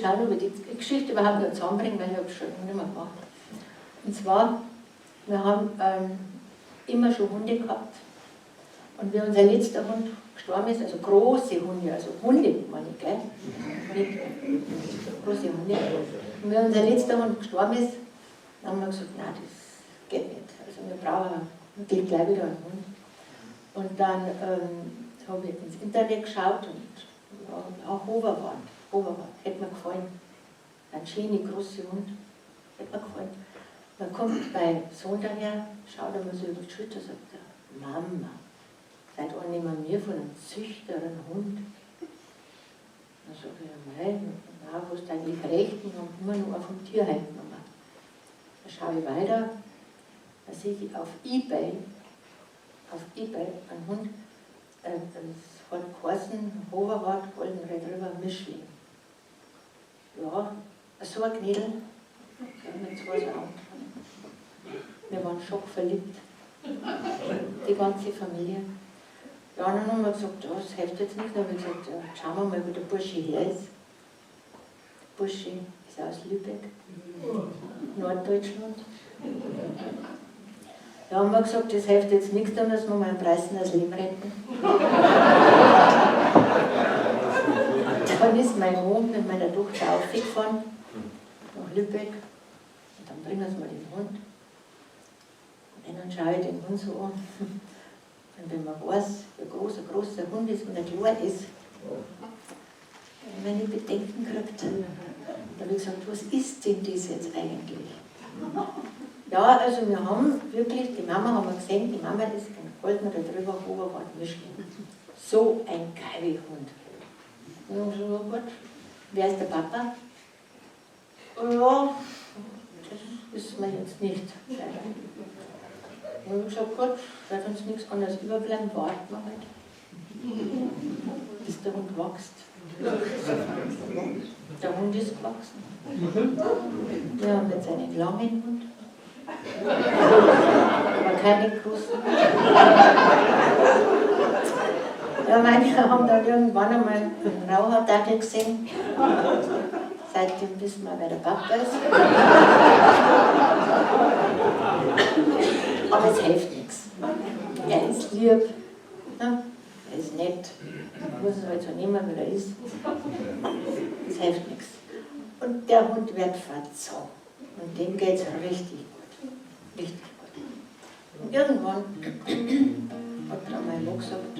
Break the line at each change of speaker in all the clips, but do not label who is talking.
schauen, ob ich die Geschichte überhaupt noch zusammenbringe, weil ich habe es schon nicht mehr gemacht. Und zwar, wir haben immer schon Hunde gehabt. Und wie unser letzter Hund gestorben ist, also große Hunde, also Hunde meine ich, gell? Nicht große Hunde. Und wie unser letzter Hund gestorben ist, dann haben wir gesagt, nein, das geht nicht. Also wir brauchen wirklich gleich wieder einen Hund. Und dann habe ich ins Internet geschaut und ja, auch Hoverwart, Hoverwart, hätte mir gefallen. Ein schöner, großer Hund, hätte mir gefallen. Dann kommt mein Sohn daher, schaut er mir so über die Schulter, sagt er, Mama, seit wann nehmen wir von einem Züchter einen Hund? Dann sage ich, ja, mei, na, wo ist eigentlich recht, wir haben immer nur vom Tierheim genommen. Dann schaue ich weiter, da sehe ich auf Ebay einen Hund, das hat geheißen, Hovawart, Golden Retriever Mischling. Ja, so ein Knädel, mit zwei so Augen dran. Wir waren schockverliebt, die ganze Familie. Ja, dann haben wir gesagt, ja, das hilft jetzt nicht. Dann habe ich gesagt, ja, schauen wir mal, wo der Bursche her ist. Der Bursche ist aus Lübeck, Norddeutschland. Da haben wir gesagt, das hilft jetzt nichts, da müssen wir mal einen Preisen das Leben retten. Dann ist mein Mann mit meiner Tochter aufgefahren nach Lübeck und dann bringen sie mir den Hund. Und dann schaue ich den Hund so an. Und wenn man weiß, wie groß ein großer Hund ist und ein klein ist, dann habe ich meine Bedenken gekriegt. Da habe ich gesagt, was ist denn das jetzt eigentlich? Ja, also wir haben wirklich, die Mama haben wir gesehen, die Mama ist ein Golden Retriever Hoverwart Mischling. So ein Hund. Und dann habe ich gesagt, ja gut, wer ist der Papa? Ja, das wissen wir jetzt nicht, leider. Und ich habe gesagt, gut, wird uns nichts anderes überbleiben, warten wir halt, bis der Hund wächst. Der Hund ist gewachsen. Wir haben jetzt einen langen Hund, aber keine großen. Ja, meine haben dann irgendwann einmal einen Rauhaardackel gesehen. Seitdem wissen wir, wer der Papa ist. Aber es hilft nichts. Er ist lieb, ne? Er ist nett. Man muss es halt so nehmen, wie er ist. Es hilft nichts. Und der Hund wird verzogen. Und dem geht es richtig gut. Richtig gut. Und irgendwann hat dann mein Mann gesagt,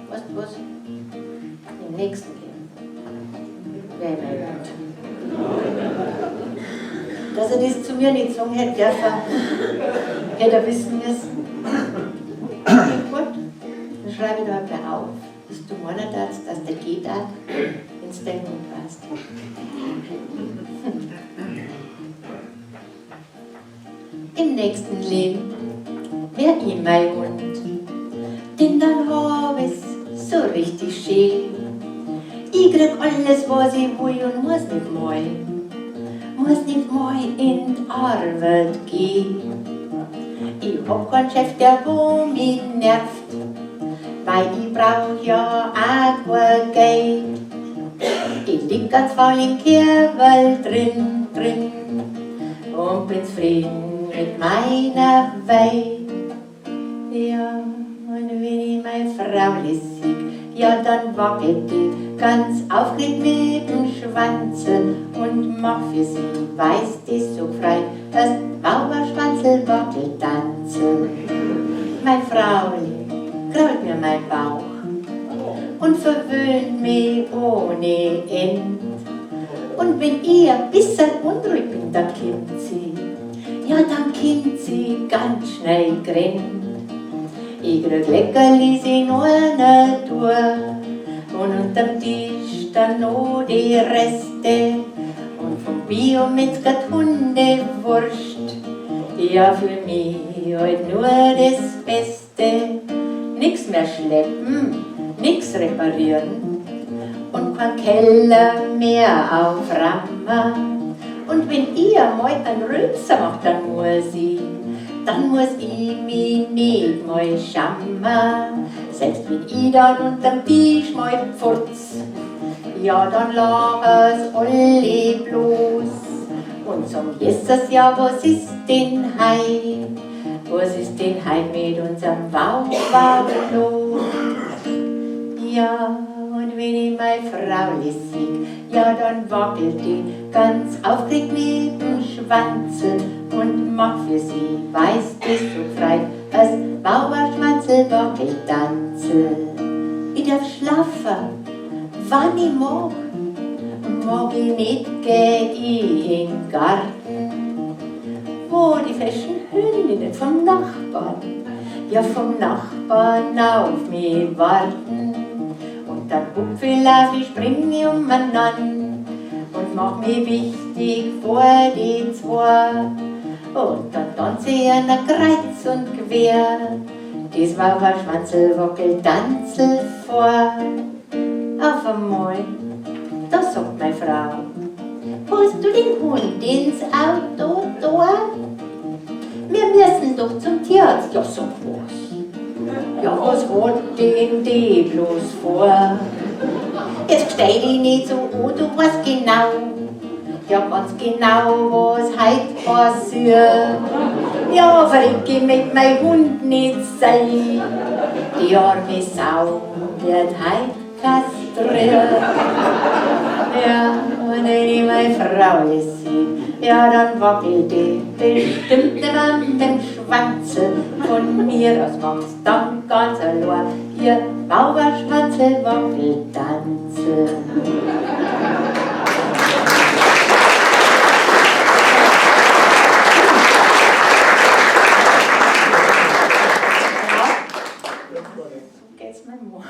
weißt du was, im nächsten Leben wäre ich mein Hund. Dass er das zu mir nicht sagen hätte dürfen, hätte er wissen müssen. Gut, dann schreibe ich da halt auf, dass du meinen darfst, dass der geht auch, wenn es dein Hund warst. Im nächsten Leben wär ich mein Hund, denn dann hab ich's so richtig schön. Ich krieg alles, was ich will und muss nicht mal in die Arbeit gehen. Ich hab keinen Chef, der wo mich nervt, weil ich brauch ja auch kein Geld. Ich lieg ganz faul im Kerl drin und bin zufrieden mit meiner Welt. Ja, und wenn ich meine Frau sieg, ja, dann wackelt die ganz aufgeregt mit dem Schwanzel und mach für sie, weiß die so frei, das Mauerschwanzel wackelt tanzel. Mein Frauli krault mir mein Bauch und verwöhnt mich ohne End. Und wenn ich ein bisschen unruhig bin, dann kommt sie, ja, dann kommt sie ganz schnell gerannt. Ich krieg Leckerlis in einer Tour und unterm Tisch dann noch die Reste und vom Biometzger die Hundewurst. Ja, für mich halt nur das Beste. Nix mehr schleppen, nix reparieren und kein Keller mehr auframmen. Und wenn ich einmal einen Rülpser mach, dann muss ich mich nicht mal schammen. Selbst wenn ich dann unterm Tisch mal pfurz, Ja, dann lachen's alle bloß und sagen, Jesus, ja, was ist denn heit? Was ist denn heit mit unserem Wauwau los? Ja, und wenn ich meine Frau sieg, ja, dann wackelt die ganz aufgeregt mit dem Schwanzel und mach für sie, weiß das so frei, als Bauerschwanzel wackelt tanzel. Ich darf schlafen, wann ich mag, mag ich nicht, geh ich in den Garten, wo die feschen Hündinnen vom Nachbarn, ja vom Nachbarn auf mich warten. Und dann hupf ich, lauf ich, spring ich umeinander und mach mich wichtig vor die zwei. Und dann tanze ich an der Kreuz und quer, das Wauerschwanzel wackelt tanzel vor. Auf einmal, da sagt meine Frau, hast du den Hund ins Auto da? Wir müssen doch zum Tierarzt. Ja, sag was. Ja, was hat denn die bloß vor? Jetzt stell dich nicht so an, du weißt genau, ja ganz genau, was heut passiert. Ja, verreck ich mit meinem Hund nicht sein, die arme Sau wird heut kastriert. Ja, und wenn ich meine Frau sehe, ja, dann wackelt die bestimmt nimmer mit dem Schwanzel. Von mir aus macht's dann ganz allein, ihr Bauerschwanzel wackelt tanzel. Ja, so geht's mir morgen.